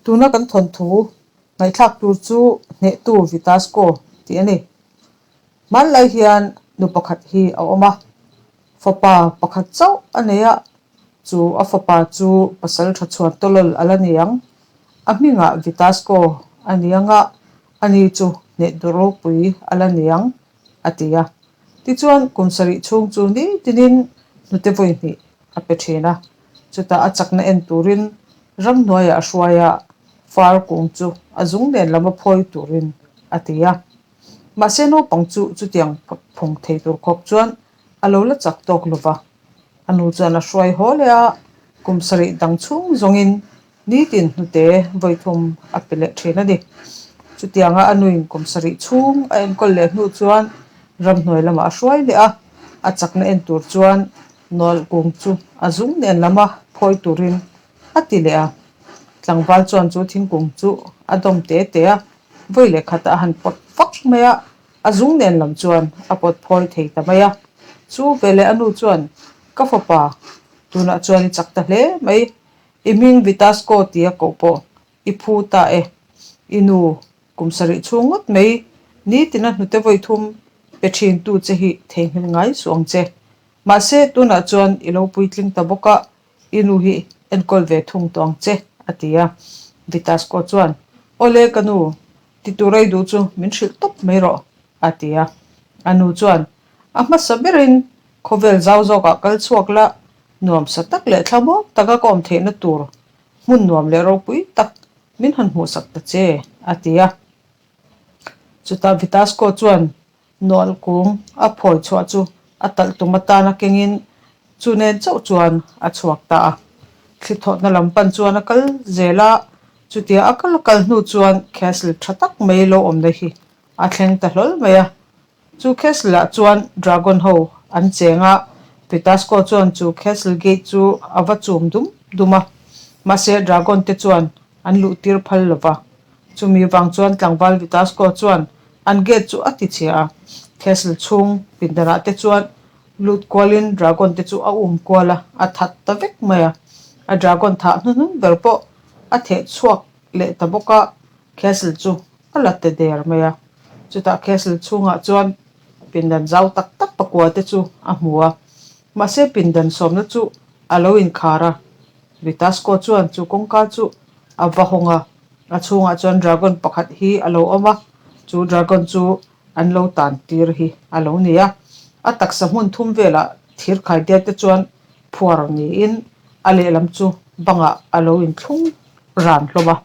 Tuna kan thawnthu ngaihthlak tur chu hnehtu Vitasco tih a ni. Hmanlai hian nu pakhat hi a awm a, fapa pakhat chauh a nei a, chu a fapa chu pasal tha chhuan tawlawl a la ni ang. A hmingah Vitasco a ni ang a, ani chu hnehtu ropui a la ni ang, a ti a. Tichuan kum sarih chhung chu nitinin hnute vawi hnih a pe thin a, chutah a chakna en turin ramhnuaiah a hruai a, far kung chu a zung nen lam a phawi turin a ti a. Mahse naupang chu chutiang phawng thei tur khawp chuan a lo la chak tawk lo va, a nu chuan a hruai haw leh a, kum sarih dang chhung zawngin Nitin hnute vawithum a pe leh thin a ni. Chutianga a nuin kum sarih chhung a enkawl leh hnu chuan ramhnuai lamah a hruai leh a, a chakna en tur chuan nawlh kung chu a zung nen lama phawi turin a ti leh a. Tlangval chuan chu thingkung chu a dawm te te a, vawi leh khatah a han pawt vak mai a, a zung nen lam chuan a pawt phawi thei ta mai a. Chu veleh a nu chuan, Ka fapa, tunah chuan i chak ta hle mai, I hming Vitasco tia koh pawh i phu ta e. I nu, kum sarih chhung ngawt mai, nitina hnute vawi thum pe thin tu che hi theihnghilh ngai suh ang che. Mahse, tunah chuan i lo puitling ta bawk a, i nu hi enkawl ve thung tawh ang che, a ti a. Vitasco chuan, Awle ka nu, ti tur ei duh chu min hrilh tawp mai rawh, a ti a. A nu chuan, A hmasa berin khawvel zau zawkah kal chhuak la, Nuamsa tak leh thlamuang taka ka awm theihna tur hmun nuam leh ropui tak min han hmuhsak ta che, a ti a. Chutah Vitasco chuan nawlh kung a phawi chhuah chu a talh tum atana kengin chu nen chauh chuan a chhuak ta a. Thli thawhna lam pan chuan a kal zel a, chutia a kal a kal hnu chuan castle tha tak mai lo awmna hi a thleng ta hlawl mai a. Chu castle ah chuan dragon ho an cheng a, Vitasco chuan chu castle gate chu a va chum dum dum a, mahse dragon te chuan an luh tir phal lo va. Chumi vang chuan tlangval Vitasco chuan an gate chu a ti chhia a, castle chhung pindanah te chuan lut kualin dragon te chu a um kual a, a that ta vek mai a. A dragon thah hnuhnung ber pawh a theh chhuak leh ta bawk a, castle chu a la te der mai a. Chutah castle chhungah chuan pindan zau tak tak pakua te chu a hmu a, mahse pindan sawmna chu a lo inkhar a. Vitasco chuan chu kawngka chu a va hawng a, a chhungah chuan dragon pakhat hi a lo awm a, chu dragon chu an lo tan tir hi a lo ni a. A taksa hmun thum velah thir khaidiat te chuan phuar niin a lehlam chu bangah a lo inthlung ran hlawm a.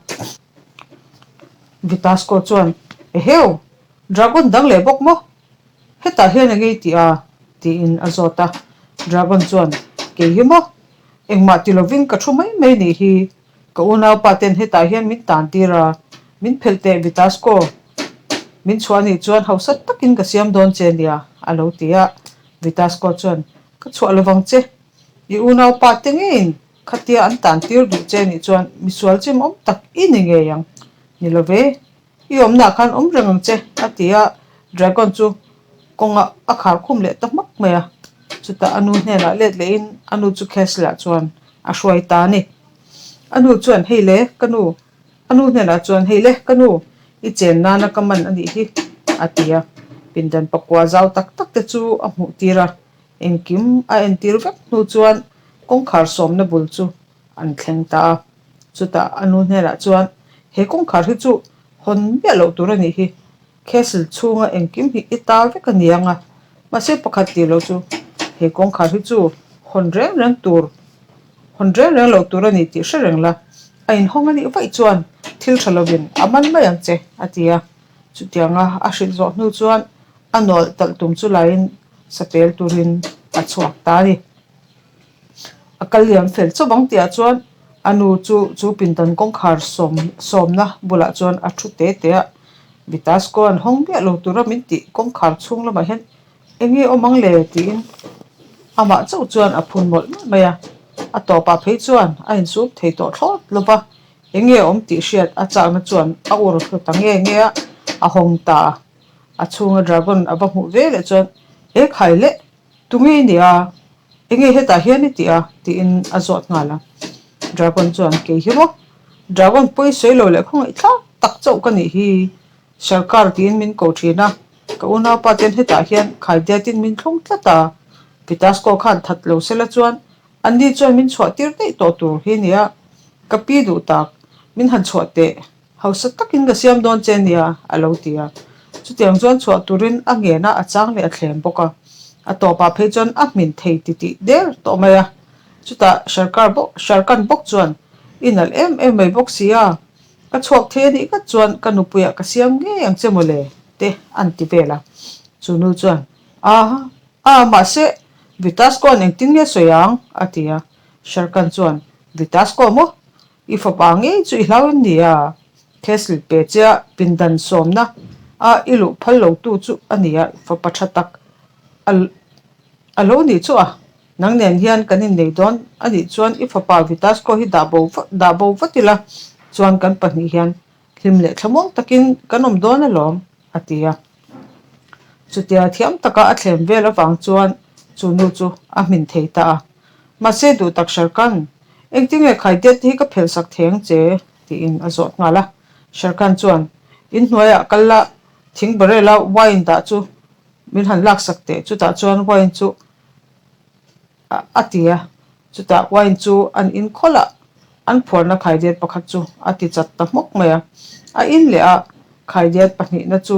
Vitasco chuan, Eheu! Dragon dang leh bawk maw? Hetah hian eng ei tih a? tiin a zawt a. Dragon chuan, Kei hi maw? Engmah ti lovin ka thu mai mai nih hi. Ka unaupa ten hetah hian min tan tir a, min phelh teh Vitasco. Min chhuah nih chuan hausa takin ka siam dawn che nia, a lo ti a. Vitasco chuan, Ka chhuah lovang che. I unaupa te ngeiin Khatia an tan tir duh che nih chuan misual chim awm tak i ni ngei ang. Ni lo ve, i awmnaah khan awm reng ang che, a ti a, Dragon chu kawngah a khar khum leh ta hmak mai a. Chutah a nu hnenah let lehin a nu chu Castle-ah chuan a hruai ta a ni. A nu chuan, Hei le, ka nu. A nu hnenah chuan, Hei le, ka nu, i chen nana ka man a nih hi, a ti a. Pindan pakua zau tak tak te chu a hmuh tir a. Engkim a entir vek hnu chuan kawngkhar sawmna bul chu an thleng ta a. Chutah a nu hnenah chuan, He kawngkhar hi chu hawn miah loh tur a nih hi. Castle chhunga engkim hi i ta vek a ni ang a, mahse pakhat tih loh chu he kawngkhar hi chu hawn reng reng tur, hawn reng reng loh tur a ni tih hre reng la, a inhawng a nih vaih chuan thil tha lovin a man mai ang che, a ti a. Chutianga a hrilh zawh hnu chuan a nawlh talh tum chu laiin sapel turin a chhuak ta a ni. A kal liam fel chauh ang tihah chuan a nu chu chu pindan kawngkhar sawm sawmna bulah chuan a thu te te a, Vitasco an hawng miah lo tura min tih kawngkhar chhung lamah hian eng nge awm ang le tiin amah chauh chuan a phun mawlh mawlh mai a. A tawpah phei chuan a insum thei tawh thlawt lo va, eng nge awm tih hriat a chakna chuan a ur hlu ta nge nge a, a hawng ta a. A chhunga dragon a va hmuh ve leh chuan, E khai leh, tunge i nia? Enge hetah hian i tih a? tiin a zawt nghal a. Dragon chuan, Kei hi maw? Dragon pawi sawi lo leh khawngaih thlak tak chauh ka nih hi. Sharkar tiin min ko thin a, ka unaupa ten hetah hian khaidiatin min thlung tlat a. Vitasco khan that lo sela chuan anni chuan min chhuah tir daih tawh tur hi nia. Ka pi duh tak, min han chhuah teh. Hausa takin ka siam dawn che nia, a lo ti a. Chutiang chuan chhuah turin a ngen a, a chang leh a thlem bawk a. A tawpah phei chuan a hmin thei titih der tawh mai a. Chutah Sharkar bawk, Sharkan bawk chuan, I nalh em em mai bawk si a, ka chhuak thei a nih ngat chuan ka nupuiah ka siam ngei ang che mawle, te an ti vel a. Chu nu chuan, Aha, a, mahse, Vitasco-a'n engtin nge sawi ang? a ti a. Sharkan chuan, Vitasco maw? I fapa ngei chu i hlau em ni a? Thesl pe che a pindan sawmna a i luh phal lo tu chu a ni a, fapa tha tak a a lo nih chu a. Nang nen hian kan innei dawn a nih chuan i fapa Vitasco hi dah bo dah bo vat ila chuan kan pahnih hian hlim leh thlamuang takin kan awm dawn alawm, a ti a. Chutia thiam taka a thlem vel avang chuan chu nu chu a hmin thei ta a. Mahse duh tak Sharkan, engtinge khaidiat te hi ka phelh sak thei ang che? tiin a zawt nghal a. Sharkan chuan, In hnuaiah kal la, thing barrel-a wine dah chu min han lak sak teh, chutah chuan wine chu a ti a. Chutah wine chu an in khawlh a, an phuarna khaidiat pakhat chu a ti chat ta hmawk mai a. A in leh a, khaidiat pahnihna chu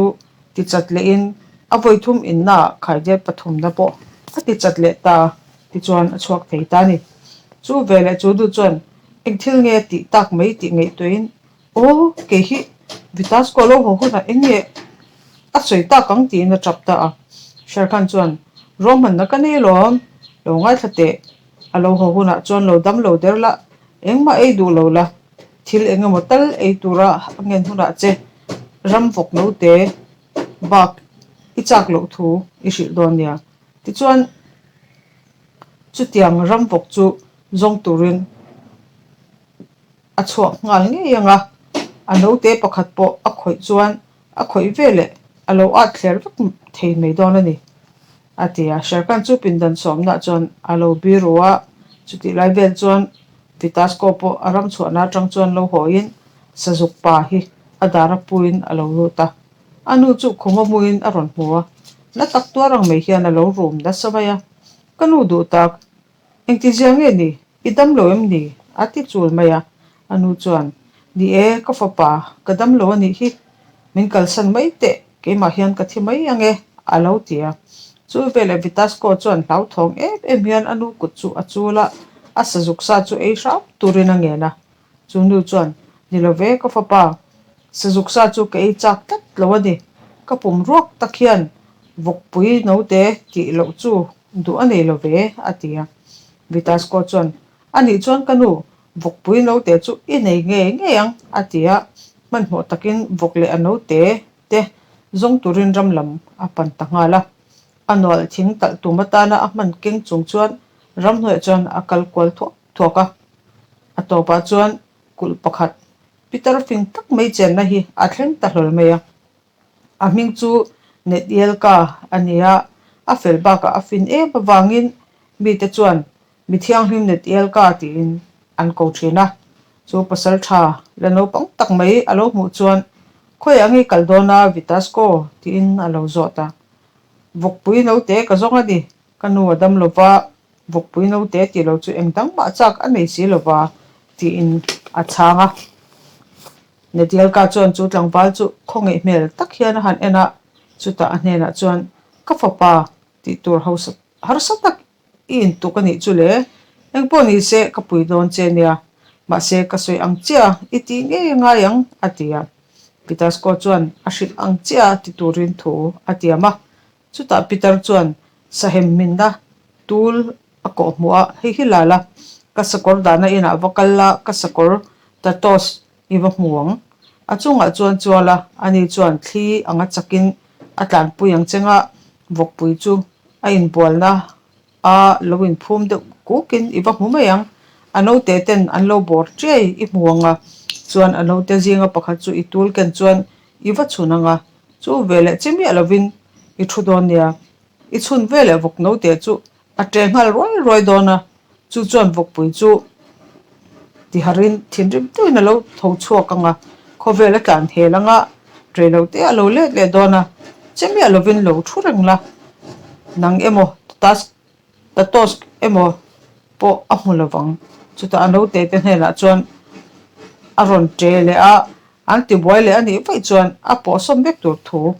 ti chat lehin a vawithum innaah khaidiat pathumna pawh a ti chat leh ta a. Tichuan a chhuak thei ta a ni. Chu veleh chu nu chuan eng thil nge tih tak mai tih ngaihtuahin, Aw, kei hi Vitasco lo haw hunah eng nge a sawi tak ang tiin a tap ta a. Sharkhan chuan, Ruahmanna ka nei alawm, lo ngaithla teh. A lo haw hunah chuan lo dam lo der la, engmah ei duh lo la, thil eng emaw tal ei tura a ngen hunah che ram vawk note bak i chak loh thu i hrilh dawn nia. Tichuan, chutiang ram vawk chu zawng turin a chhuak nghal ngei ang a, a note pakhat pawh a khawih chuan a khawih veleh a lo at thler vek thei mai dawn a ni, a ti a. Sharkan chu pindan sawmnah chuan a lo biru a, chutih lai vel chuan Vitasco pawh a ram chhuahna atang chuan lo hawiin sazuk pa hi a dar a puiin a lo lut a. A nu chu khum a hmuin a rawn hmu a, na tak tuar ang mai hian a lo rum nasa mai a. Ka nu duh tak, engtizia nge ni? I dam lo em ni? a ti chul mai a. A nu chuan, Ni e, ka fapa, ka dam lo a nih hi. Min kalsan mai teh, keimah hian ka thi mai ang e, a lo ti a. Chu veleh Vitasco chuan hlauthawng em em hian a nu kut chu a chul a, a sazuk sa chu ei hram turin a ngen a. Chu nu chuan, Ni lo ve, ka fapa, sazuk sa chu ka ei chak tlat lo a ni. Ka pum ruak tak hian vawkpui note tih loh chu duh a nei lo ve, a ti a. Vitasco chuan, A nih chuan ka nu, vawkpui note chu i nei ngei ngei ang, a ti a. Hmanhmawh takin vawk leh a note te zawng turin ram lam a pan ta nghal a. A nual thing talh tum atana a hman keng chung chuan ramhnuaiah chuan a kal kual thuak thuak a. A tawpah chuan kulh pakhat Peter fing tak mai chenna hi a thleng ta hlawl mai a. A hming chu Nedielka a ni a, a fel bakah a fin em avangin mite chuan mi thianghlim Nedielka tiin an ko thin a. Chu pasal tha la naupang tak mai a lo hmuh chuan, Khawiah nge kal dawn a Vitasco? tiin a lo zawt a. Vawkpui note ka zawng a ni, ka nu a dam lova Vawkpui note tih lo chu eng dang mah chak a nei si lova tiin a chhang a. Nedielka chuan chu tlangval chu khawngaih hmel tak hian a han en a, chutah a hnenah chuan, Ka fapa tih tur hausa harsa tak i intuk a nih chu le, engpawh ni se ka pui dawn che nia, mahse ka sawi ang chiah i tih ngei a ngai ang a ti a. Pitasko chuan a hrilh ang chiah ti turin thu a tiam a, Chutah Peter chuan sahem hminna tul a kawh hmuh a, Hei hi la la, ka sakawr dahna inah va kal la, ka sakawr tatos i va hmu ang. A chungah chuan chual a, ani chuan thli anga chakin a tlanpui ang cheng a, vawkpui chu a inbualna a lo inphum deuh kukin i va hmu mai ang. A naute ten an lo bawr chiai i hmu ang a, chuan a naute zinga pakhat chu i tul ken chuan i va chhun ang a, Chu veleh che miah lovin i thu dawn nia. I chhun veleh vawk note chu a ṭe nghal ruai ruai dawn a, chu chuan vawkpui chu Tiharin thinrim deuhin a lo tho chhuak ang a, khawvel a tlan hel ang a, rei lo te a lo let leh dawn a, che miah lovin lo thu reng la, nang emaw Tatosk emaw pawh a hmu lovang. Chutah a naute te hnenah chuan a rawn ṭe leh a, an tibuai leh a nih vaih chuan a pawhsawm vek tur thu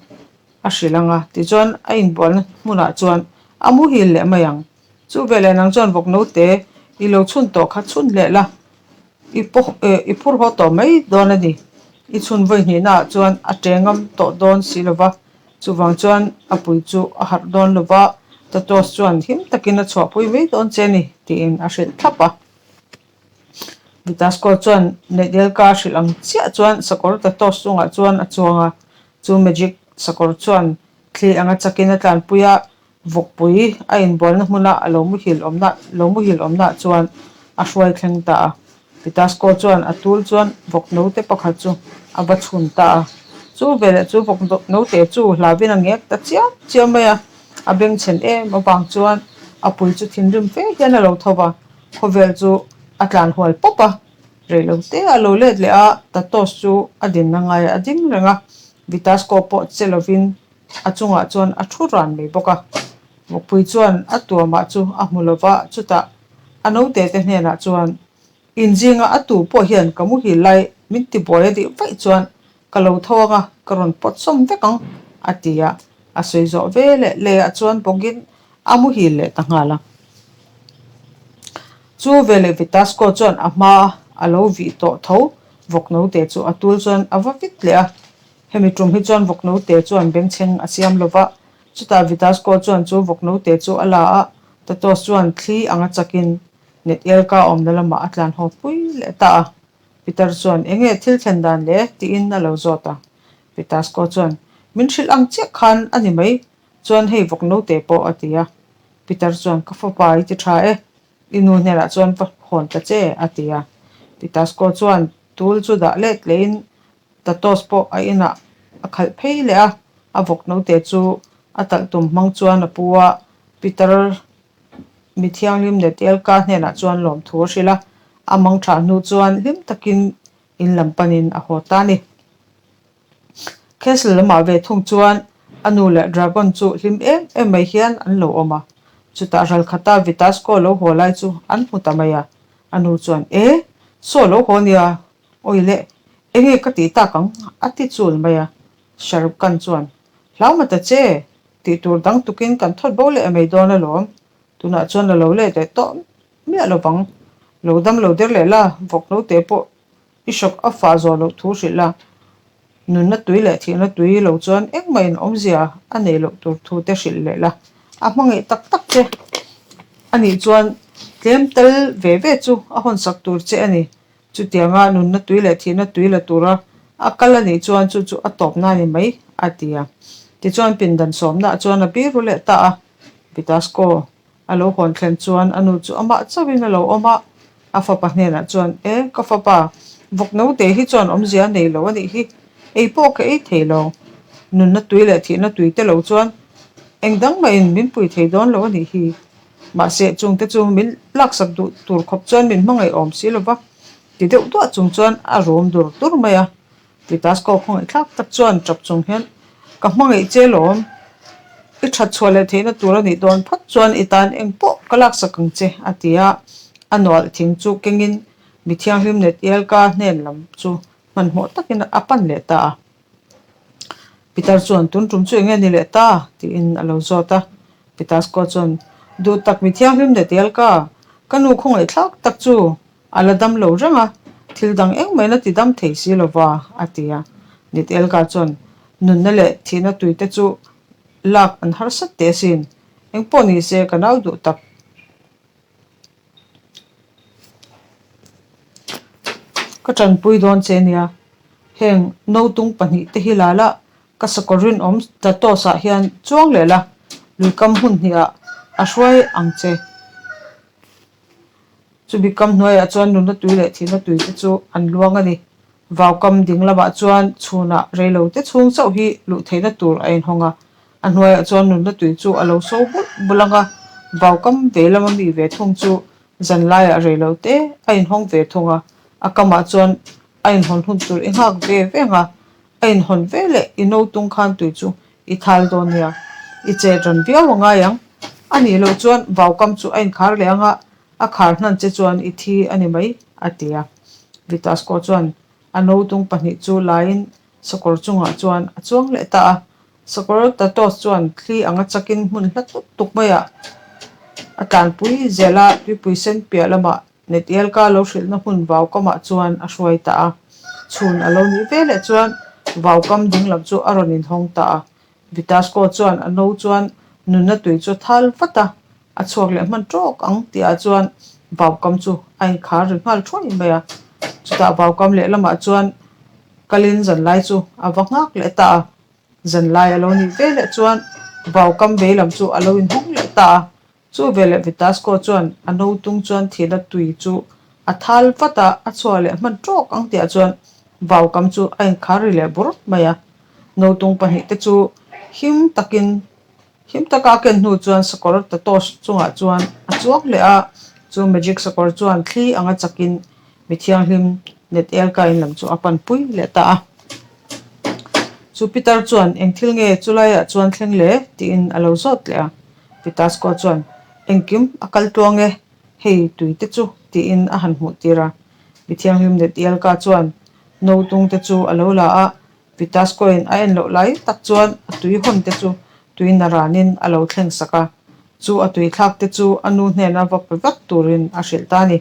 a hrilh ang a, tichuan a inbualna hmunah chuan a muhil leh mai ang. Chu veleh nang chuan vawk naute i lo chhun tawh kha chhun leh la, i pawh i phur haw tawh mai dawn a ni. I chhun vawi hnihnaah chuan a ṭe ngam tawh dawn si lo va, chuvang chuan a pui chu a harh dawn lo va, Tatos chuan him takin a chhuahpui mai dawn che a ni, tiin a hrilh thlap a. Vitasko chuan Nedelka a hrilh ang chiah chuan sakawr Tatos chungah chuan a chuang a, chu magic sakawr chuan thli anga chakin a tlanpui a, Vawkpui a inbualna hmuna a lo muhil awmna lo muhil awmnaah chuan a hruai thleng ta a. Pitasko chuan a tul chuan vawk note pakhat chu a va chhun ta a. Chu veleh chu vawk note chu hlauin a ngek ta chiam chiam mai a. A bengchhen em avang chuan a pui chu thinrim fe hian a lo tho va, khawvel chu a tlan hual pawp a. Reilote a lo let leh a, Tatos chu a dinna ngaiah a ding reng a. Vitasko pawh che lovin A chungah chuan a thu ran mai bawk a. Vawkpui chuan a tuamah chu a hmu lo va, chutah a naute te hnenah chuan, Inzinga a tu pawh hian ka muhil lai min tibuai a dih vaih chuan ka lo tho ang a, ka rawn pawt sawm vek ang, a ti a. A sawi zawh ve leh leiah chuan bawkin a muhil leh ta nghal a. Chu veleh Vitasko chuan a hma a lo vih tawh tho vawk naute chu a tul chuan a va vit leh a. Hemi tum hi chuan vawk naute chuan bengchheng a siam lo va, chutah Vitasko chuan chu vawk naute chu a la a, Tatos chuan thli anga chakin Netielka awmna lamah a tlan haw pui leh ta a. Peter chuan, Enge thil thlen dan le? tiin a lo zawt a. Vitasko chuan, Min hrilh ang chiah khan a ni mai, chuan hei vawk naute pawh a ti a. Peter chuan, Ka fapa i ti tha e, i nu hnenah chuan va hawn ta che a ti a. Vitasko chuan tul chu dah let lehin Tatos pawh a inah a khalh phei leh a, a vawk naute chu a talh tum hmang chuan a pu a, Peter mi thianghlim Netielka hnenah chuan lawmthu a hrilh a, a mang tha hnu chuan hlim takin in lam panin a haw ta a ni. Castle lamah ve thung chuan a nu leh Dragon chu hlim em em mai hian an lo awm a, chutah ralkhata Vitasko lo haw lai chu an hmu ta mai a, a nu chuan, E! Saw lo haw nia, Awi le, enge ka tih tak ang? a ti chul mai a. Shahrukh Khan chuan, Hlau ma ta che, tih tur dang tukin kan thawt bo leh mai dawn alawm. Tunah chuan a lo let leh tawh miah lo vang. Lo dam lo der leh la, vawk naute pawh i hrawk a fah zawh loh thu hrilh la. Nunna tui leh thihna tui lo chuan engmah in awmzia a nei loh tur thu te hrilh leh la. A hmangaih tak tak che a nih chuan tlem tel ve ve chu a hawnsak tur che a ni. Chutianga nunna tui leh thihna tui la tura a kal a nih chuan chu chu a tawpna a ni mai, a ti a. Tichuan pindan sawmnaah chuan a biru leh ta a. Vitasko a lo hawn thlen chuan a nu chu amah chauhin a lo awm a, a fapa hnenah chuan, E, ka fapa, vawk naute hi chuan awmzia a nei lo a nih hi, ei pawh ka ei thei lo. Nunna tui leh thihna tui te lo chuan eng dang mahin min pui thei dawn lo a nih hi. Mahse, chungte chu min laksak duh tur khawp chuan min hmangaih awm si lo va, ti deuh duah chung chuan a rum dur dur mai a. Vitasko khawngaihthlak tak chuan tap chung hian, Ka hmangaih che lawm, i that chhuah leh theihna tur a nih dawn phawt chuan i tan eng pawh ka laksak ang che, a ti a. A nual thing chu kengin mi thianghlim Netielka hnen lam chu hmanhmawh takin a pan leh ta a. Pitar chuan, Tun tum chu enge ni leh ta? tiin a lo zawt a. Pitasko chuan, Duh tak mi thianghlim leh tel ka, ka nu khawngaihthlak tak chu a la dam lo reng a, thil dang engmah in a ti dam thei si lo va, a ti a. Nitelka chuan, Nunna leh thihna tuite chu lak an harsat teh asin, engpawh ni se ka nau duh tak. Ka tanpui dawn che nia, heng notung pahnihte hi la la, ka sakawr rinawm Tatos ah hian chuang leh la, luikam hmun hnihah a hruai ang che. Chumi kam hnuaiah chuan nunna tui leh thihna tui te chu an luang a ni. Vaukam ding lamah chuan chhunah reilote chhung chauh hi luh theihna tur a inhawng a, a hnuaiah chuan nunna tui chu a lo so bulh bulh ang a, vaukam ve lama mi ve thung chu zanlaiah reilote a inhawng ve thung a. A kamah chuan a inhawn hun tur i nghak ve veng a, a inhawn ve leh i no tung khan tui chu i thal dawn nia. I chet ran viau a ngai ang. A nih loh chuan vaukam chu a inkhar leh ang a, a khar hnan che chuan i thi a ni mai, a ti a. Vitasko chuan a no tung pahnih chu laiin sakawr chungah chuan a chuang leh ta a. Sakawr Tatos chuan thli anga chakin hmun hla tuk tuk maiah a tlanpui zel a, tuipui sen piah lamah Netielka lo hrilhna hmun vaukamah chuan a hruai ta a. Chhun a lo nih ve leh chuan vaukam ding lam chu a rawn inhawng ta a. Vitasko chuan a no chuan nunna tui chu a thal vat a, a chhuak leh hman tawk ang tihah chuan vaukam chu a inkhar ri nghal thuai mai a. Chutah vaukam lehlamah chuan kalin zanlai chu a va nghak leh ta a. Zanlai a lo nih ve leh chuan vaukam vei lam chu a lo inhawng leh ta a. Chu veleh Vitasko chuan a no tung chuan thihna tui chu a thal vat a, a chhuah leh hman tawk ang tihah chuan vaukam chu a inkhar ri leh bur mai a. No tung pahnihte chu him takin him taka a ken hnu chuan sakawr Tatosh chungah chuan a chuang leh a, chu magic sakawr chuan thli anga chakin mi thianghlim net elka in lam chu a panpui leh ta a. Chu Peter chuan eng thil nge chulaiah chuan thleng le tiin a lo zawt leh a. Vitasko chuan, Engkim a kal tluang e, hei tui te chu, tiin a han hmuh tir a. Mi thianghlim Netielka chuan no tung te chu a lo la a, Vitaskoin a en loh lai tak chuan a tui hawn te chu tui naranin a lo thleng sak a, chu a tui thlak te chu a nu hnena va pe vat turin a hrilh ta a ni.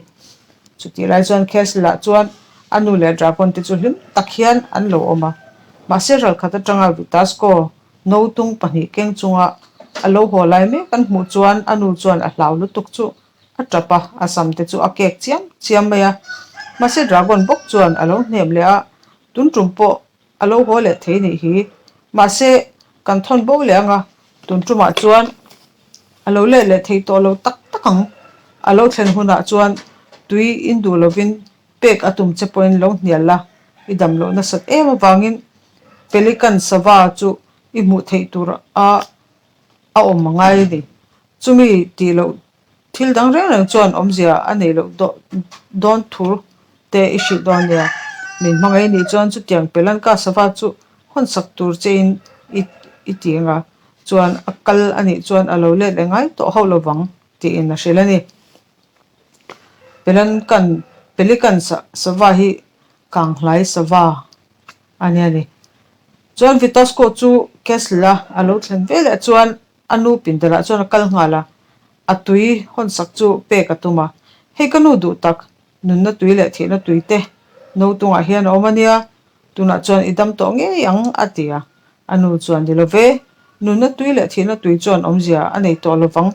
Chutih lai chuan Castle-ah chuan a nu leh Dragon te chu hlim tak hian an lo awm a, mahse ralkhat atanga Vitasko Notung pahnih keng chunga a lo haw lai mek an hmuh chuan a nu chuan a hlau lutuk chu a tap a, a sam te chu a kek chiam chiam mai a. Mahse Dragon bawk chuan a lo hnem leh a, tun tum pawh a lo haw leh thei nih hi. Mahse kan thawn bo leh ang a, tun tumah chuan a lo let leh thei tawh lo tak tak ang. A lo thlen hunah chuan tui in duh lovin Pek a tum che pawhin lo hnial la, i dam loh nasat em avangin pelican sava chu i hmuh theih tur a a awm a ngai a ni. Chumi tih loh thil dang reng reng chuan awmzia a nei loh dawn thur te i hrilh dawn nia. Min hmangaih nih chuan chutiang pelanka sava chu hawnsak tur chein i i ti anga chuan a kal a nih chuan a lo let leh ngai tawh hauh lovang tiin a hrilh a ni. Pelankan Pelican sava hi Kanghlai sava a nia ni. Chuan Vitasko chu Castle a a lo thlen veleh chuan a nu pindalah chuan a kal nghal a, a tui hawnsak chu pek a tum a. Hei ka nu duh tak, nunna tui leh thihna tui te no tungah hian a awm a nia, tunah chuan i dam tawh ngei ang a ti a. A nu chuan ni lo ve, nunna tui leh thihna tui chuan awmzia a nei tawh lovang.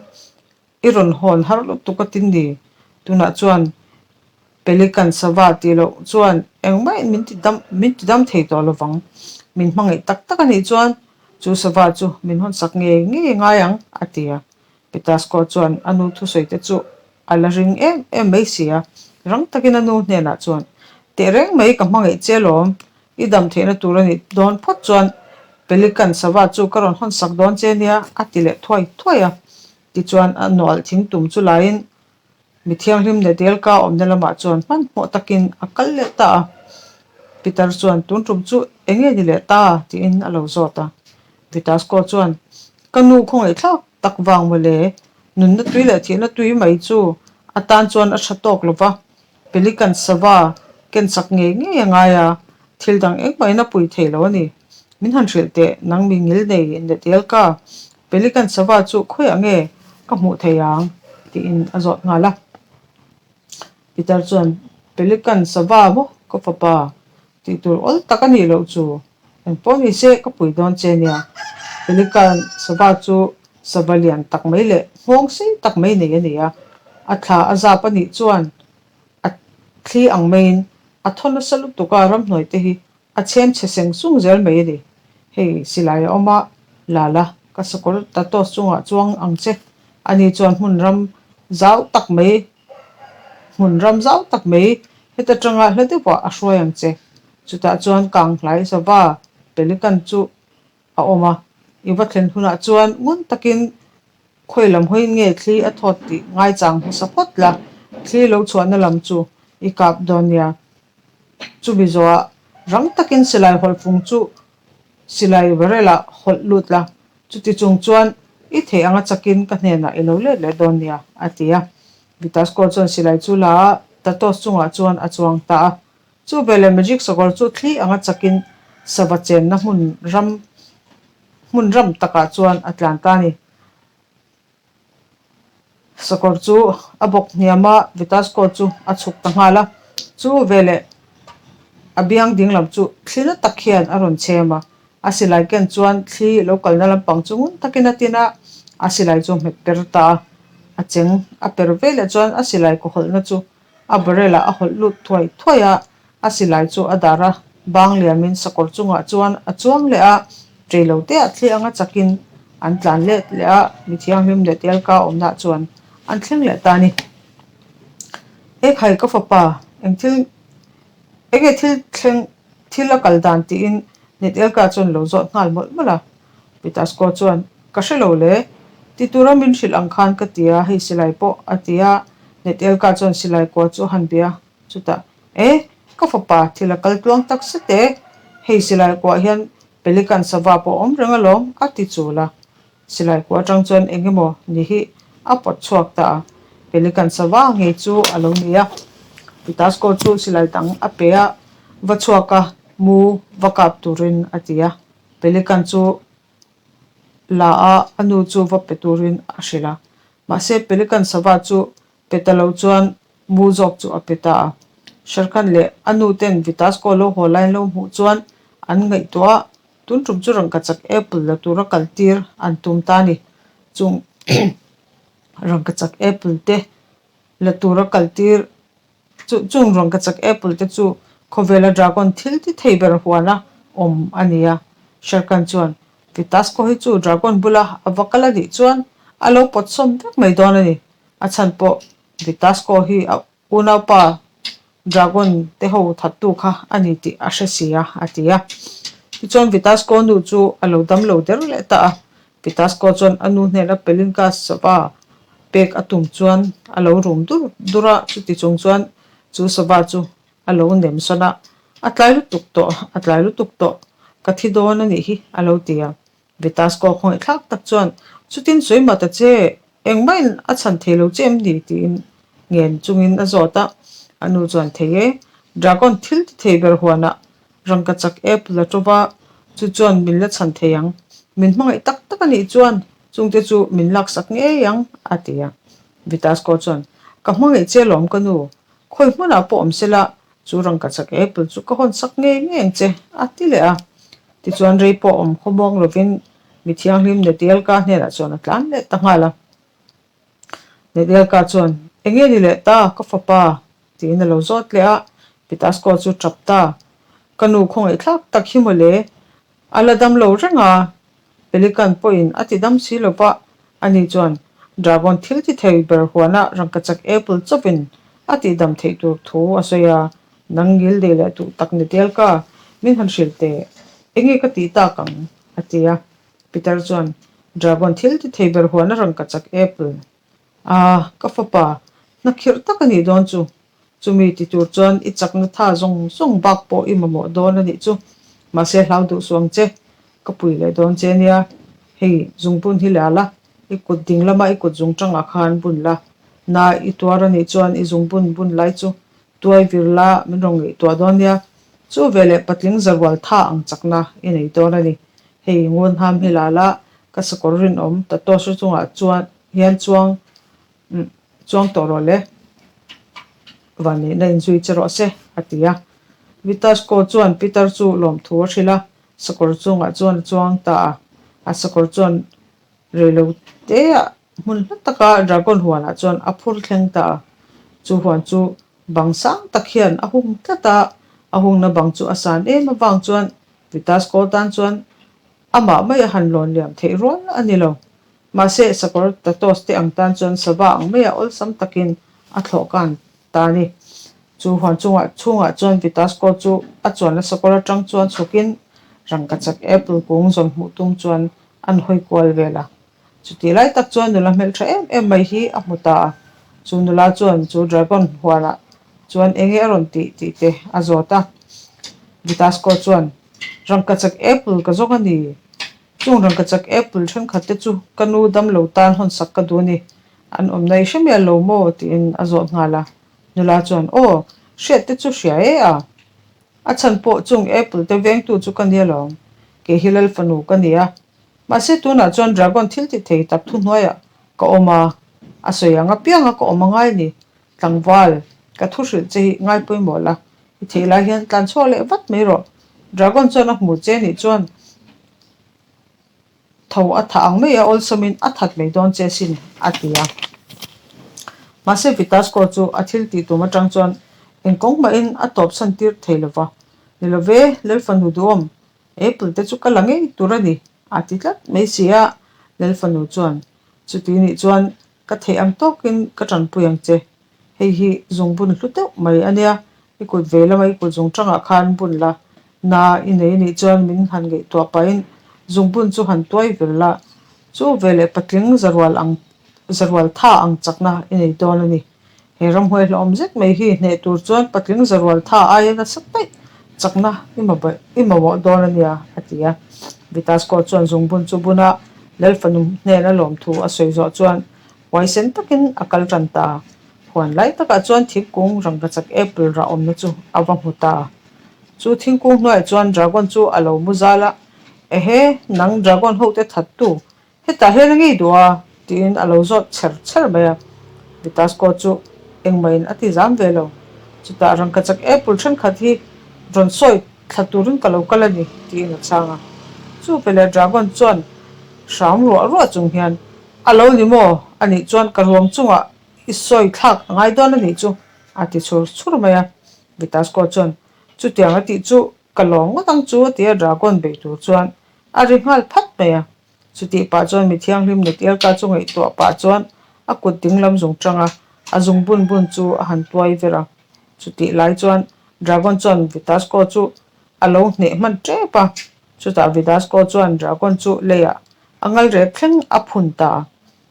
I rawn hawn har lutuk a tin ni. Tunah chuan Pelican sava tih loh chuan engmah min ti dam min ti dam thei tawh lovang. Min hmangaih tak tak a nih chuan chu sava chu min hawn sak ngei ngei ngai ang, a ti a. Pitasko chuan a nu thusawi te chu a la ring em em mai si a. Rang takin a nu hnenah chuan, Tehreng mai ka hmangaih che lawm, i dam theihna tur a nih dawn phawt chuan Pelican sava chu ka rawn hawn sak dawn che nia, a ti leh thuai thuai a. Tichuan a nual thing tum chu laiin mi thianghlim leh Delka awmna lamah chuan hmanhmawh takin a kal leh ta a. Peter chuan tun tum chu eng nge ni leh ta? tiin a lo zawt a. Vitasko chuan, Ka nu khawngaihthlak tak vang mawle, nunna tui leh thihna tui mai chu a tan chuan a tha tawk lo va, Pelican sava ken chak ngei ngei a ngai a, thil dang engmah in a pui thei lo a ni. Min han hrilh teh, nang mi ngil nei Netelka, Pelican sava chu khawiah nge ka hmuh thei ang? tiin a zawt nghal a. Peter chuan, Pelican sava maw ka fapa? Tih tur awl tak a nih loh chu. Engpawh ni se ka pui dawn che nia. Pelican sava chu sava lian tak mai leh nghawng sei tak mai nei a ni a. A thla a zap a nih chuan a thli ang maiin a thaw nasa lutuk a, ramhnuai te hi a chhem chhe seng sung zel mai a ni. Hei silai a awm a, Lala, ka sakawr tatos chungah chuang ang che. Ani chuan hmun ram zau tak mai Hmun ram zau tak mai heta tanga hla deuhah a hruai ang che. Chutah chuan Kanghlai sava pelican chu a awm a, i va thlen hunah chuan ngun takin khawi lam hawiin nge thli a thawt tih ngaichang hmasa phawt la, thli lo chhuahna lam chu i kap dawn nia. Chumi zawhah rang takin silai hawlhfung chu silai barrel-ah hawlh lut la, chuti chung chuan i theih anga chakin ka hnenah i lo let leh dawn nia, a ti a. Vitasko chuan silai chu la a, Tatos chungah chuan a chuang ta a. Chu veleh Magic sakawr chu thli anga chakin sava chenna hmun ram hmun ram takah chuan a tlan ta a ni. Sakawr chu a bawk hniam a, Vitasko chu a chhuk ta nghal a. Chu veleh a biang dinglam chu thli na tak hian a rawn chhem a. A silai ken chuan thli lo kalna lampang chu ngun takin a tin a, a silai chu hmet per ta a. A cheng a per veleh chuan a silai kawhawlhna chu A barrel ah a hawlh lut thuai thuai a, a silai chu a dar a, bang liamin sakawr chungah chuan a chuang leh a, ṭei lo te ah thli anga chakin an tlan let leh a, mi thianghlim leh telka awmna chuan an thleng leh ta a ni. Ekhai ka fapa, eng thil enge thil thleng thil a kal dan tiin Netelka chuan lo zawt nghal mawlh mawlh a, Pitasko chuan, Ka hre lo le, ti tura min hrilh ang khan ka ti a, hei silai pawh a ti a. Netelka chuan silai kua chu a han bia chutah, E, ka fapa, thil a kal tluang tak zet e, hei silai kuah hian pelican sava pawh a awm reng alawm, a ti chul a. Silai kua atang chuan eng emaw ni hi a pawt chhuak ta a, pelican sava ngei chu a lo ni a. Pitasko chu silai dang a pe a, va chhuak a, mu va kap turin a ti a. Pelican chu la a, a nu chu va pe turin a hrilh a. Mahse, Pelican sava chu pe ta lo chuan mu zawk chu a pe ta a. Sharkhan leh a nu ten Vitasco lo haw lai an lo hmuh chuan an ngaihtuah a, tun tum chu rangkachak apple la tura kal tir an tum ta a ni. Chung rangkachak apple te la tura kal tir Chu chung rawn ka chak apple te chu khawvela dragon thil ti thei ber huana awm a ni a. Sharkan chuan, Vitasco hi chu dragon bula a va kal a nih chuan a lo pawt sawm vek mai dawn a ni. A chhan pawh Vitasco hi a unaupa dragon te ho thattu kha a ni tih a hre si a, a ti a. Tichuan Vitasco nu chu a lo dam lo der leh ta a. Vitasco chuan a nu hnena Pelinka sava pek a tum chuan a lo rum dur dur a, chuti chung chuan chu sava chu a lo nem sawn a, A tlai lutuk tawh, a tlai lutuk tawh, ka thi dawn a nih hi, a lo ti a. Vitasco khawngaihthlak tak chuan, Chutin sawi mah ta che, engmahin a chhan thei lo che em ni? tiin ngen chungin a zawt a. A nu chuan, Thei e, dragon thil ti thei ber huanah Rangkachak apple a to va, chu chuan min la chhan thei ang. Min hmangaih tak tak a nih chuan chungte chu min laksak ngei ang, a ti a. Vitasco chuan, Ka hmangaih che alawm ka nu, khawi hmunah pawh awm sela, chu rangkachak apple chu ka hawnsak ngei ngei ang che, a ti leh a. Tichuan rei pawh awm khawmuang lovin mi thianghlim Netielka hnenah chuan a tlan leh ta nghal a. Netielka chuan, Enge ni leh ta, ka fapa? Tiin a lo zawt leh a, Pitasco chu tap ta. Ka nu khawngaihthlak tak hi mawle, a la dam lo reng a, Pelican pawhin a ti dam si lo va, ani chuan Dragon thil ti thei ber huana rangkachak apple chawpin a tih dam theih tur thu a sawi a, nang ngil dei leh duh tak ni tel ka, min han hrilh teh, enge ka tih tak ang? a ti a, Peter chuan Dragon thil ti thei ber huana rangkachak apple A, ka fapa, hna khirh tak a nih dawn chu. Chumi ti tur chuan i chakna tha zawng zawng bak pawh i mamawh dawn a nih chu. Mahse hlau duh suh ang che, ka pui leh dawn che nia. Hei, zungbun hi la la, i kut ding lama i kut zung tangah khan bun la. Na i tuar a nih chuan i zungbun bun lai chu tuai vir la min rawn ngaihtuah dawn nia. Chu veleh patling zarual tha ang chakna i nei dawn a ni. Hei, ngun ham hi la la, ka sakawr rinawm Tatosh-a chungah chuan hian chuang chuang tawh rawh le, vanneihna inzui che rawh se, a ti a. Vitasko chuan Peter chu lawmthu a hrilh a, sakawr chungah chuan a chuang ta a. A sakawr chuan reilo teah hmun hla taka dragon huanah chuan a phur thleng ta a. Chu huan chu bang sang tak hian a hung tlat a, a hungna bang chu a san em avang chuan Vitasko tan chuan amah mai a han lawn liam theih rual a ni lo. Mahse, sakawr tatos te ang tan chuan sava ang maia awlsam takin a thlawh kan ta a ni. Chu huan chungah chhungah chuan Vitasco chu a chuanna sakawr atang chuan chhukin rangkachak apple kung zawn hmuh tum chuan an hawi kual vel a. Chutih lai tak chuan nula hmeltha em em mai hi a hmu ta a. Chu nula chuan chu dragon huanah. Chuan enge a rawn tih tih te a zawt a. Vitasco chuan, Rangkachak apple ka zawng a ni. Chung rangkachak apple thenkhat te chu ka nu damlo tan hawnsak ka duh a ni. An awmna i hre mial lo maw? tiin a zawt nghal a. Nula chuan, Aw, hriat te chu hria e a. A chhan pawh chung apple te vengtu chu ka nia lawm. Kei hi Lal fanu ka ni a. Mahse tunah chuan dragon thil ti thei tak thuhnuaiah ka awm a, a sawi ang apianga ka awm a ngai ni. Tlangval, ka thu hrilh che hi ngai pawimawh la, i theih lai hian tlan chhuak leh vat mai rawh. Dragon chuan a hmu che nih chuan tho a thah ang mai a, awlsawmin a that mai dawn che sin, a ti a. Mahse Vitasco chu a thil tih tum atang chuan eng kawng mahin a tawpsan tir thei lo va, Ni lo ve, Lalfanu duhawm, Apple te chu ka la ngei tur a ni, a ti tlat mai si a. Lalfanu chuan, Chuti nih chuan ka theih ang tawkin ka tanpui ang che. Hei hi zungbun hlu deuh mai a nia, i kut vei lama i kut zung tangah khan bun la, na i nei nih chuan min han ngaihtuah pahin zungbun chu han tuai vir la, chu veleh patling zarual ang zarual tha ang chakna i nei dawn a ni. He ramhuai hlauhawm zet mai hi hneh tur chuan patling zarual tha aia nasa daih chakna i i mamawh dawn a nia, a ti a. Vitasco chuan zungbun chu buna Lalfanu hnena lawmthu a sawi zawh chuan huaisen takin a kal tan ta. Huan lai takah chuan thingkung rangkachak apple rah awmna chu a va hmu ta. Chu thingkung hnuaiah chuan dragon chu a lo mu zal a, Ehe, nang dragon hote thattu Hetah hian a ngei duh a, tiin a lo zawt chher chher mai a. Vitasco chu engmahin a ti zam ve lo. Chutah rangkachak apple thenkhat hi rawn sawi thla turin ka lo kal a ni, tiin a chhang a. Chu veleh Dragon chuan hram ruah ruah chung hian, A lo ni maw? Anih chuan ka ruang chungah i sawi thlak a ngai dawn a nih chu, a ti chhur chhur mai a. Vitasco chuan, Chutiang a tih chu ka lawm ngawt ang chu, a ti a, Dragon bei tur chuan a ri nghal phat mai a. Chutih pah chuan mi thianghlim Netielka chu ngaihtuah pah chuan a kut dinglam zung tang a, a zung bun bun chu a han tuai ver a. Chutih lai chuan Dragon chuan Vitasco chu a lo hneh hman tep a, chutah Vitasco chuan Dragon chu leiah a ngal rek thleng a phun ta a.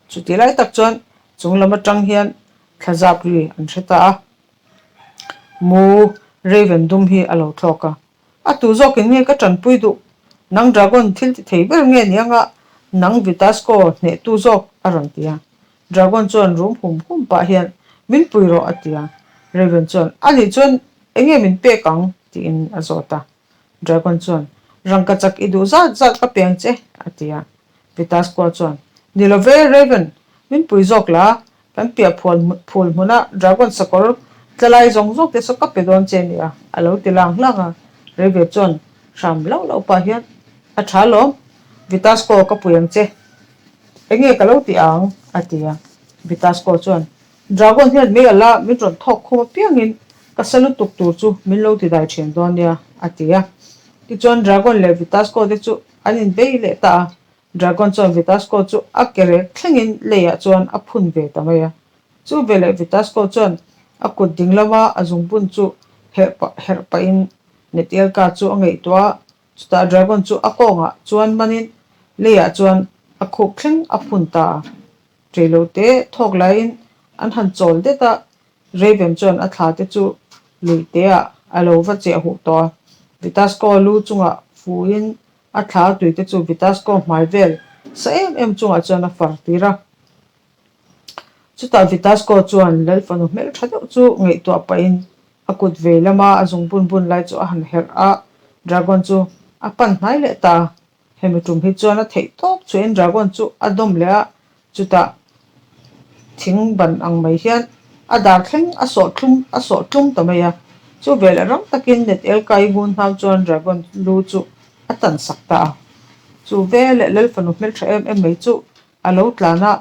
Chutih lai tak chuan chung lam atang hian thla zap ri an hre ta a, Mu Raven dum hi a lo thlawk a. A tu zawkin nge ka tanpui duh? Nang Dragon thil ti thei ber nge ni anga nang Vitasco hnehtu zawk a rawn ti a. Dragon chuan rum hum hum pah hian min pui rawh a ti a. Raven chuan a nih chuan enge min pek ang? tiin a zawt a. Dragon chuan rangkachak i duh zat zat ka peng che a ti a. Vitasco chuan ni lo ve Raven, min pui zawk la, Kan piah phual phul hmuna dragon sakawr tla lai zawng zawng te saw ka pe dawn che nia, a lo ti lang hlang a. Reive chuan hram lauh lauh pah hian, A tha lawm, Vitasco ka pui ang che. Enge ka lo ti ang? a ti a. Vitasco chuan, Dragon hian mei ala min rawn thawk khum apiangin ka sa lutuk tur chu min lo ti dai thin dawn nia, a ti a. Tichuan Dragon leh Vitasco te chu an inbei leh ta a. Dragon chuan Vitasco chu a ke rek thlengin leiah chuan a phun ve ta mai a. Chu veleh Vitasco chuan a kut ding lama a zungbun chu herh pah herh pahin Netielka chu a ngaihtuah a, chutah Dragon chu a kawngah chuan manin leiah chuan a khup thleng a phun ta a. Reilote thawk laiin an han chawl det a, Raven chuan a thla te chu luiteah a lo va cheh huh tawh a. Vitasco lu chungah fuhin A thla a tuite chu Vitasco hmai vel sa em em chungah chuan a far tir a. Chutah Vitasco chuan Lalfanu hmeltha deuh chu ngaihtuah pahin a kut vei lama a zung bun bun lai chu a han herh a, Dragon chu a pan hnai leh ta a. Hemi tum hi chuan a theih tawp chuahin Dragon chu a dawm leh a, Chutah thing ban ang mai hian a dar thleng a sawh thlum a sawh tlum ta mai a, chu veleh rang takin net elkai ngun hau chuan dragon lu chu a tan sak ta a. Chu veleh Lalfanu hmeltha em em mai chu a lo tlan a,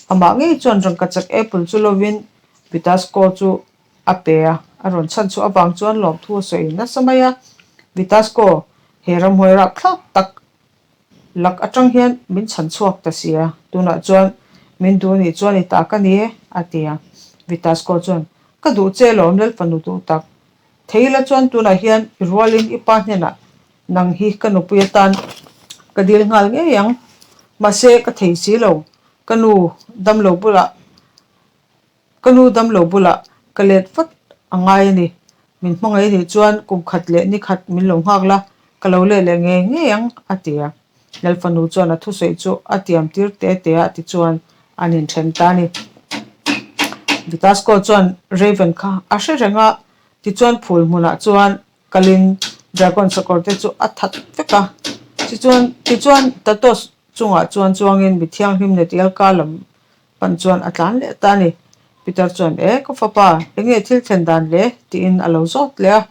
amah ngei chuan rangkachak apple chu lovin Vitasco chu a pe a, a rawn chhan chhuah avang chuan lawmthu a sawi nasa mai a, Vitasco he ramhuai rapthlak tak Lak atang hian min chhan chhuak ta sia, tunah chuan min duh nih chuan i ta ka ni e, a ti a. Vitasco chuan, Ka duh che lawm Lalfanu duh tak. Theila chuan tunah hian i rualin i pa hnenah nang hi ka nupui atan ka dil nghal ngei ang. Mahse ka thei si lo, ka nu damlo bulah ka nu damlo bulah ka let vat. A ngai a ni. Min hmangaih a nih chuan kum khat leh ni khat min lo nghak la, ka lo let leh ngei ngei ang, a ti a. Lalfanu chuan a thusawi chu a tiam tir te te a tichuan an inthen ta a ni. Vitasco chuan Raven kha a hre reng a, tichuan phul hmunah chuan kalin Dragon sakawr te chu a that vek a. Tichuan tichuan Tatos chungah chuan chuangin mi thianghlim Netielka lam pan chuan a tlan leh ta a ni. Peter chuan, E, ka fapa, enge thil thlen dan le? tiin a lo zawt leh a.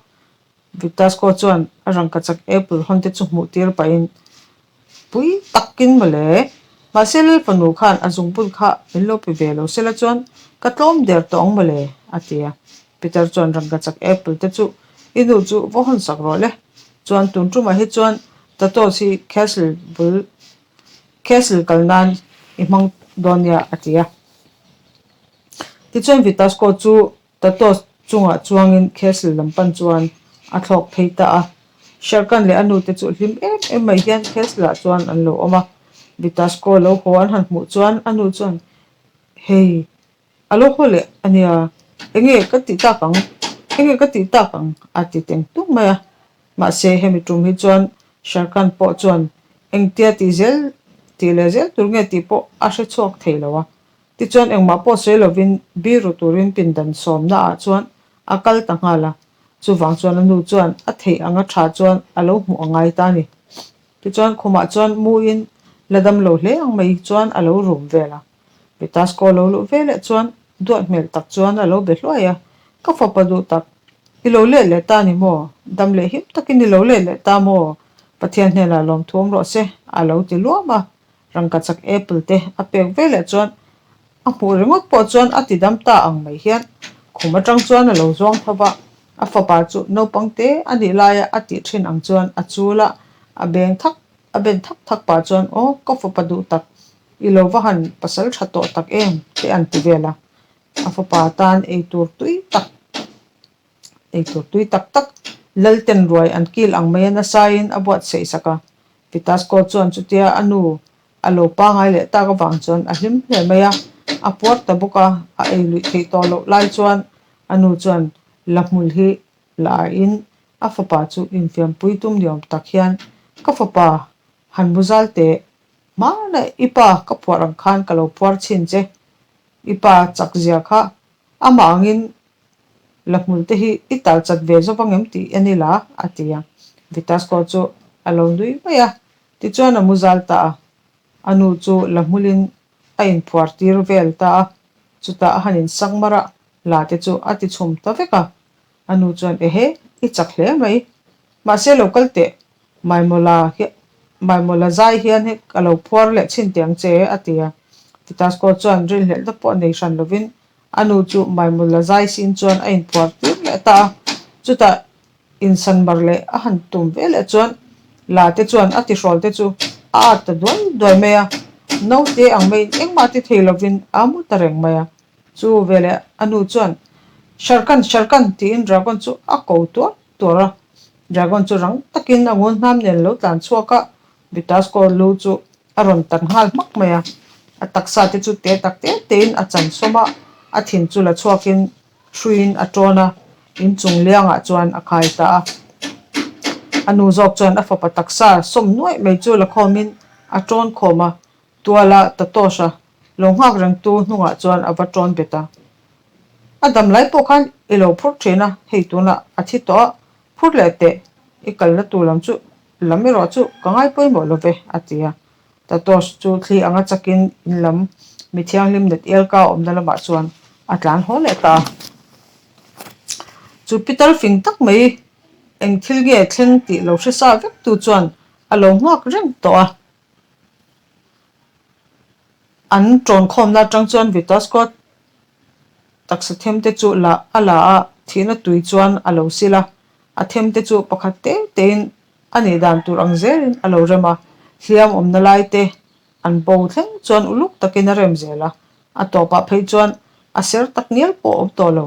Vitasco chuan a rangkachak apple hawn te chu hmuh tir pahin, Pui takin mawle, mahse Lal fanu khan a zungbun kha min lo pe ve lo sela chuan ka tlawm der tawh ang mawle, a ti a. Peter chuan rangkachak apple te chu i nu chu va hawn sak rawh le. Chuan tun tumah hi chuan Tatos hi castle bul Castle kal nan i hmang dawn nia a ti a. Tichuan Vitasco chu Tatos chungah chuangin Castle lam pan chuan a thlawk phei ta a. Sharkan leh a nute chu hlim em em mai hian Castle ah chuan an lo awm a. Vitasco lo haw an han hmuh chuan a nu chuan, Hei, a lo haw leh a nia, enge ka tih tak ang, enge ka tih tak ang a ti teng tung mai a. Mahse, hemi tum hi chuan Sharkan pawh chuan engtia tih zel tih leh zel tur nge tih pawh a hre chhuak thei lo a. Tichuan engmah pawh sawi lovin biru turin pindan sawmna ah chuan a kal ta nghal a. Chuvang chuan a nu chuan a theih anga tha chuan a lo hmuh a ngai ta a ni. Tichuan khumah chuan muin la dam lo hle ang mai chuan a lo rum vel a. Vitasco lo luh ve leh chuan duat hmel tak chuan a lo be hluai a, Ka fapa duh tak, i lo let leh ta ni maw? Dam leh him takin i lo let leh ta maw? Pathian hnenah lawmthuam rawh se, a lo ti luam a. Rangkachak apple te a pek ve leh chuan a hmuh ringawt pawh chuan a ti dam ta ang mai hian khum atang chuan a lo zuang tho va, a fapa chu naupang te a nih laia a tih thin ang chuan a chul a, a beng thak a ben thak thak pah chuan aw ka fapa duh tak I lo va han pasal tha tawh tak em? te an ti vel a. A fapa tan eitur tui tak eitur tui tak tak Lalten ruai an kil ang mai a nasain a buatsaih sak a. Vitasco chuan chutia a nu a lo pangai leh tak avang chuan a hlim hle mai a, a puar ta bawk a, a ei luih theih tawh loh lai chuan a nu chuan la hmul hi la in a fapa chu infiampui tum ni awm tak hian ka fapa han bu zal teh Hmana i pa ka phuar ang khan ka lo phuar chhin che. I pa chak zia kha amah angin la hmul te hi i tal chat ve zawk ang em tih en ila a ti a. Vitasco chu a lo nui mai a, tichuan a mu zal ta a. A nu chu la hmulin a inphuar tir vel ta a, chutah a han insak mar a, la te chu a ti chhum ta vek a. A nu chuan ehe, i chak hle mai. Mahse lo kal teh, Maimawla hi Maimawla zai hian hi ka lo phuar leh chhin teh ang che, a ti a. Titasco chuan rinhlelhna pawh nei hran lovin a nu chu Maimawla zai sin chuan a inphuar tir leh ta a. Chutah insan mar leh a han tum ve leh chuan la te chuan a tihrawl te chu a at ta duai duai mai a. Naute ang maiin engmah ti thei lovin a mu ta reng mai a. Chu veleh a nu chuan, Sharkan, Sharkan! tiin Dragon chu a ko tuar tuar a. Dragon chu rang takin a ngun hnam nen lo tlan chhuak a, Vitasco lu chu a rawn tan nghal hmak mai a. A taksa te chu te tak te tein a chan sawm a, a thin chu la chhuakin hruiin a tawn a, inchung liangah chuan a khai ta a. A nu zawk chuan a fapa taksa sawm nuaih mai chu la khawmin a tawn khawm a, tuala Tatosha lo nghak rengtu hnungah chuan a va tawn bet a. A dam lai pawh khan i lo phur thin a, hei tunah a thi tawh a, phur leh teh, i kalna tur lam chu lam erawh chu ka ngai pawimawh lo ve, a ti a. Tatosh chu thli anga chakin in lam mi thianghlim net elka awmna lamah chuan a tlan haw leh ta a. Chu pitar fing tak mai eng thil nge thleng tih lo hre sa vek tu chuan a lo nghak reng tawh a. An tawnkhawmna atang chuan Vitasco taksa them te chu la a la a, thihna tui chuan a lo sil a, a them te chu pakhat te tein a nih dan tur ang zelin a lo rem a, hliam awmna lai te an bo thleng chuan uluk takin a rem zel a, a tawpah phei chuan a ser tak ngial pawh a awm tawh lo.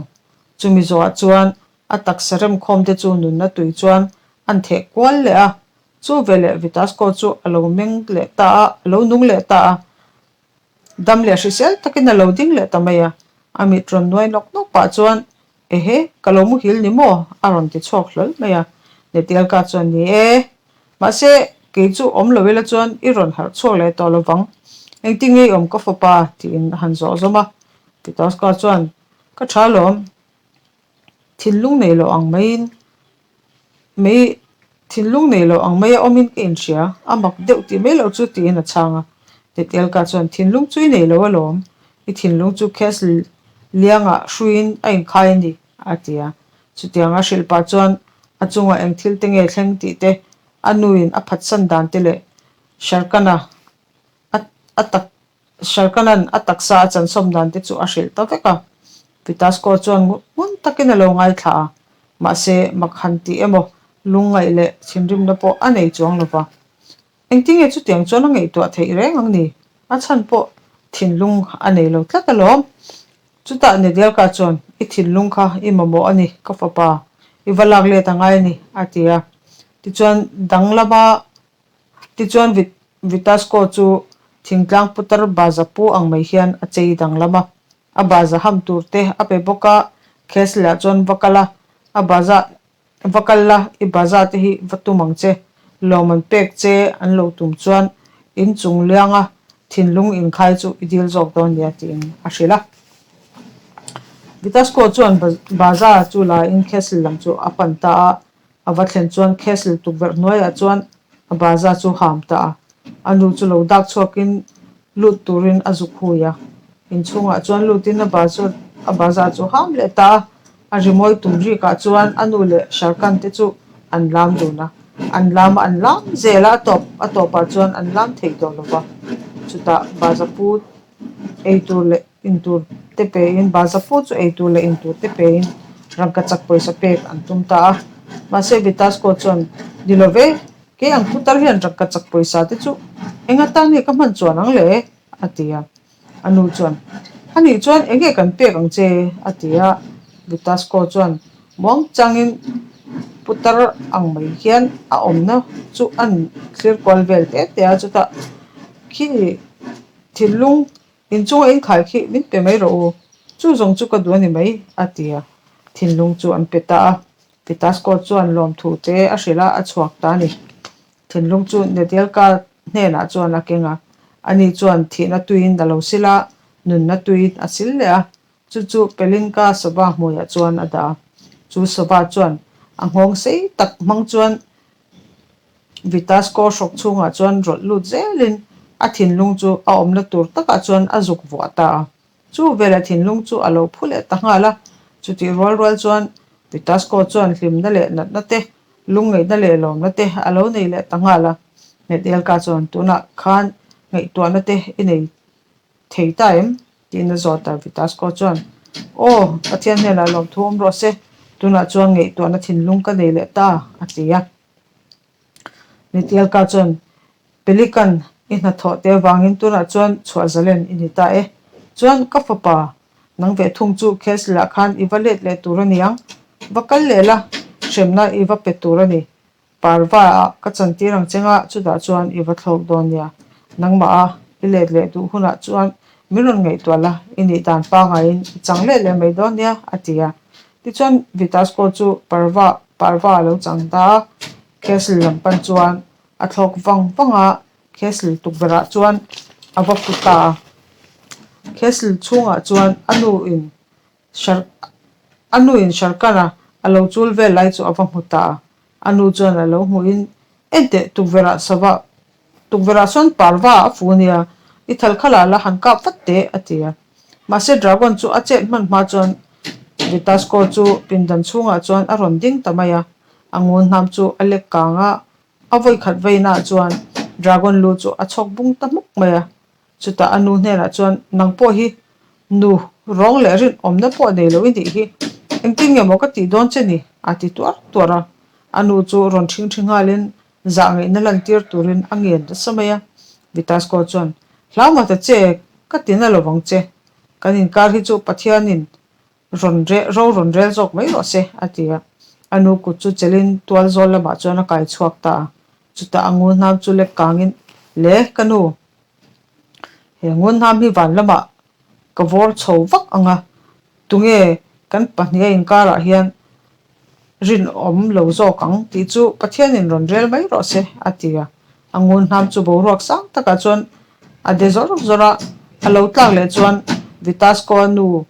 Chumi zawhah chuan a taksa remkhawm te chu nunna tui chuan an theh kual leh a, Chu veleh Vitasco chu a lo meng leh ta a, a lo nung leh ta a. Dam leh hrisel takin a lo ding leh ta mai a. A mit rawn nuai nawk nawk pah chuan. Ehe, ka lo muhil ni maw? a rawn ti chhuak hlawl mai a. Netialka chuan, Ni e, mahse, kei chu awm lo ila chuan i rawn harh chhuak leh tawh lovang. Engtin nge i awm ka fapa? tiin a han zawh zawm a. Vitoska chuan, Ka tha lawm. Thinlung nei loh ang maiin mai thinlung nei loh ang maia awmin ka inhria, a mak deuh tih mai loh chu tiin a chhang a. Tetelka chuan thinlung chu i nei lo alawm, i thinlung chu Castle liangah hruiin a inkhai a ni, a ti a. Chutianga hrilh pah chuan a chungah eng thil te nge thleng tih te, a nuin a phatsan dan te leh Sharkana a a tak Sharkanan a taksa a chansawm dan te chu a hrilh ta vek a. Vitasko chuan ngun takin a lo ngaithla a, mahse mak han tih emaw lungngaih leh thinrimna pawh a nei chuang lo va. Engtinge chutiang chuan a ngaihtuah theih reng ang ni? A chhan pawh thinlung a nei lo tlat alawm. Chutah Nedelka chuan, I thinlung kha i mamawh a ni, ka fapa. I va lak let a ngai a ni, a ti a. Tichuan danglama Tichuan Vitasco chu thingtlang putar baza pu ang mai hian a chei danglam a, a baza ham tur te a pe bawk a, Castle-ah chuan va kal a, a baza va kal la, i baza te hi va tum ang che, lawm an pek che an lo tum chuan in chung lianga thinlung inkhai chu i dil zawk dawn nia tiin a hrilh a. Vitasco chuan baza chu la in Castle lam chu a pan ta a, A va thlen chuan Castle tukverh hnuaiah chuan a baza chu ham ta a, a nu chu lo dak chhuakin lut turin a zuk hui a. Inchhungah chuan lutin a baza a baza chu ham leh ta a, a rimawi tum rikah chuan a nu leh Sharkan te chu an lam dun a, an lam a an lam zel a, a tawp a tawpah chuan an lam thei tawh lo va. Chutah baza pu ei tur leh intur te pein baza pu chu ei tur leh intur te pein rangkachak pawisa pek an tum ta a. Mahse Vitasco chuan, Ni lo ve, kei ang putar hian rangkachak pawisa te chu eng atan nge ka hman chuan ang le? a ti a. A nu chuan, A nih chuan eng nge kan pek ang che? a ti a. Vitasco chuan muang changin putar ang mai hian a awmna chu an thlir kual vel te te a, chutah khi thinlung Inchunga inkhai khi min pe mai rawh u, chu zawng chu ka duh a ni mai, a ti a. Thinlung chu an pe ta a. Vitasko chuan lawmthu te a hrilh a, a chhuak ta a ni. Thinlung chu Nedelka hnenah chuan a keng a, ani chuan thihna tuiin a lo sil a, nunna tuiin a sil leh a, chu chu Pelinka sava hmuiah chuan a dah a. Chu sava chuan a nghawng sei tak hmang chuan Vitasco hrawk chhungah chuan rawlh lut zelin a thinlung chu a awmna tur takah chuan a zuk vuah ta a. Chu velah thinlung chu a lo phu leh ta nghal a. Chutih rual rual chuan Vitasco chuan hlimna leh natna te, lungngaihna leh lawmna te a lo nei leh ta nghal a. Nedelka chuan tunah khan ngaihtuahna te i nei thei ta em? Tiin a zawt a, Vitasco chuan, Aw, Pathian hnenah lawmthu awm rawh se, tunah chuan ngaihtuahna thinlung ka nei leh ta, a ti a. Nitialka chuan, Pelican, i hnathawh te avangin tunah chuan chhuah zalen i ni ta e. Chuan, ka fapa, nang ve thung chu Castle-ah khan i va let leh tur a ni ang. Va kal leh la, hremna i va pe tur a ni. Parva ah ka chantir ang che nga, chutah chuan i va thlawk dawn nia. Nangmah a i let leh duh hunah chuan min rawn ngaihtuah la, i nih dan pangaiin i chang leh leh mai dawn nia, a ti a. Tichuan Vitasco chu Parva Parva a lo chang ta a, Castle lam pan chuan a thlawk vang vang a, Castle tukverh ah chuan a va fu ta a. Castle chhungah chuan a nu in Shar a nu in Sharkara a lo chul vel lai chu a va hmu ta a, a nu chuan a lo hmuhin, Enteh, tukverhah sava, tukverhah sawn parva a fu nia, i thal khalah la han kap vat teh, a ti a. Mahse Dragon chu a chet hman hma chuan Vitasco chu pindan chhungah chuan a rawn ding ta mai a, a ngun hnam chu a lek kang a, a vawikhat veinaah chuan Dragon lu chu a chhawk bung ta hmuk mai a. Chutah a nu hnenah chuan, Nang pawh hi nu rawng leh rinawmna pawh nei lo i nih hi, engtin nge maw ka tih dawn che ni? a ti tuar tuar a. A nu chu rawn ṭhingṭhi nghalin zah ngaihna lantir turin a ngen nasa mai a. Vitasco chuan, Hlau mah ta che, ka ti na lovang che. Kan inkar hi chu Pathianin rawn reh ro rawn rel zawk mai rawh se, a ti a. A nu kut chu chelin tual zawl lamah chuan a kai chhuak ta a. Chutah a ngu hnam chu lek kangin, Le, ka nu, He ngun hnam hi van lamah ka vawr chho vak ang a, tunge Kan pahniha inkarah hian rinawm lo zawk ang tih chu Pathianin rawn rel mai rawh se, a ti a. A ngun hnam chu boruak sang takah chuan a de zawr zawr a, a lo tlak leh chuan Vitasco-a nu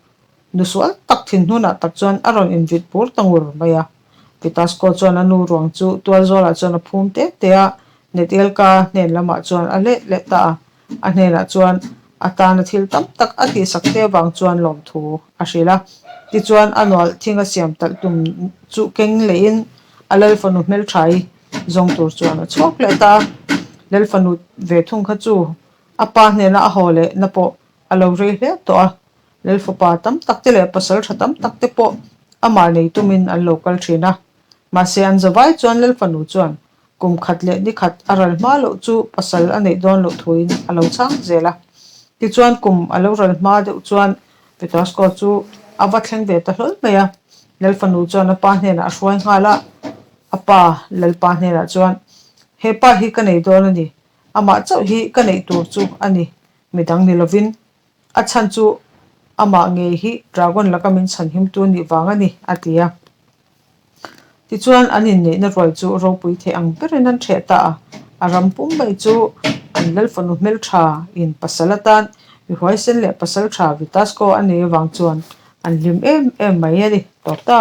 nu sual tak thin hnunah tak chuan a rawn invit bur ta ngur mai a. Vitasco chuan a nu ruang chu tualzawlah chuan a phum te te a, Netielka hnen lamah chuan a let leh ta a. A hnenah chuan a tana thil tam tak a tihsak te avang chuan lawmthu a hrilh a. Tichuan a nual thing a siam talh tum chu keng leihin a Lalfanu hmelthai zawng tur chuan a chhuak leh ta a. Lalfanu ve thung kha chu a pa hnena a haw leh na pawh a lo rei hle tawh a. Lalfapa tam tak te leh pasal tha tam tak te pawh amah nei tumin an lo kal thin a. Mahse an zavai chuan Lalfanu chuan Kum khat leh ni khat a ral hma loh chu pasal a neih dawn loh thuin a lo chhang zel a. Tichuan kum a lo ral hma deuh chuan Petrasko chu a va thleng ve ta hlawl mai a. Lalfanu chuan a pa hnenah a hruai nghal a, a pa Lalpa hnenah chuan, He pa hi ka nei dawn a ni, amah chauh hi ka neih tur chu a ni, midang ni lovin. A chhan chu amah ngei hi dragon laka min chhan himtu a nih vang a ni, a ti a. Tichuan an inneihna ruai chu ropui thei ang berin an ṭheh ta a, a ram pum mai chu an Lalfanu hmelṭha in pasal atan mi huaisen leh pasal ṭha Vitasco a nei avang chuan an hlim em em mai a ni tawp ta.